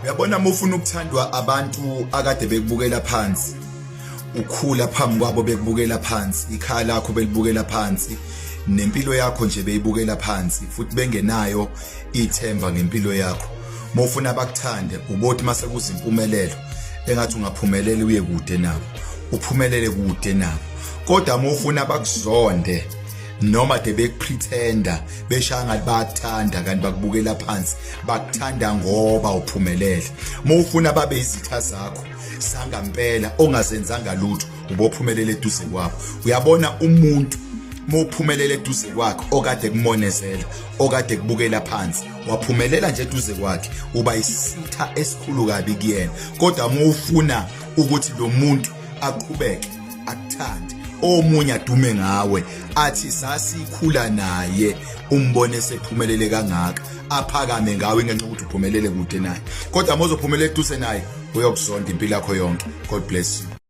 Uyabona, uma ufuna ukuthandwa abantu akade bekubukela phansi, ukhula phambi kwabo bekubukela phansi, ikhaya lakho belibukela phansi, nempilo yakho nje beyibukela phansi, futhi bengenayo ithemba ngempilo yakho. Uma ufuna bakuthande, ubothi mase kuza impumelelo, engathi ungaphumelela uye kude nabo, uphumelele kude nabo. Kodwa uma ufuna bakuzonde, noma de bekupretenda beshaya ngathi bayakuthanda kanti bakubukela phansi, bakuthanda ngoba uphumelele. Uma ufuna babe izitha zakho sangampela ongazenzanga lutho, ubophumelela eduze kwabo. Uyabona, umuntu uma uphumelela eduze kwakhe, okade kumonezela, okade kubukela phansi, waphumelela nje eduze kwakhe, uba isitha esikhulu kabi kuyena. Kodwa uma ufuna ukuthi lo muntu aqhubeke akuthande, omunye adume ngawe, athi sasikhula naye, umbone sephumelele kangaka, aphakame ngawe ngenxa yokuthi uphumelele kude naye. Kodwa uma uzophumelela eduze naye, uyokuzonda impilo yakho yonke. God bless you.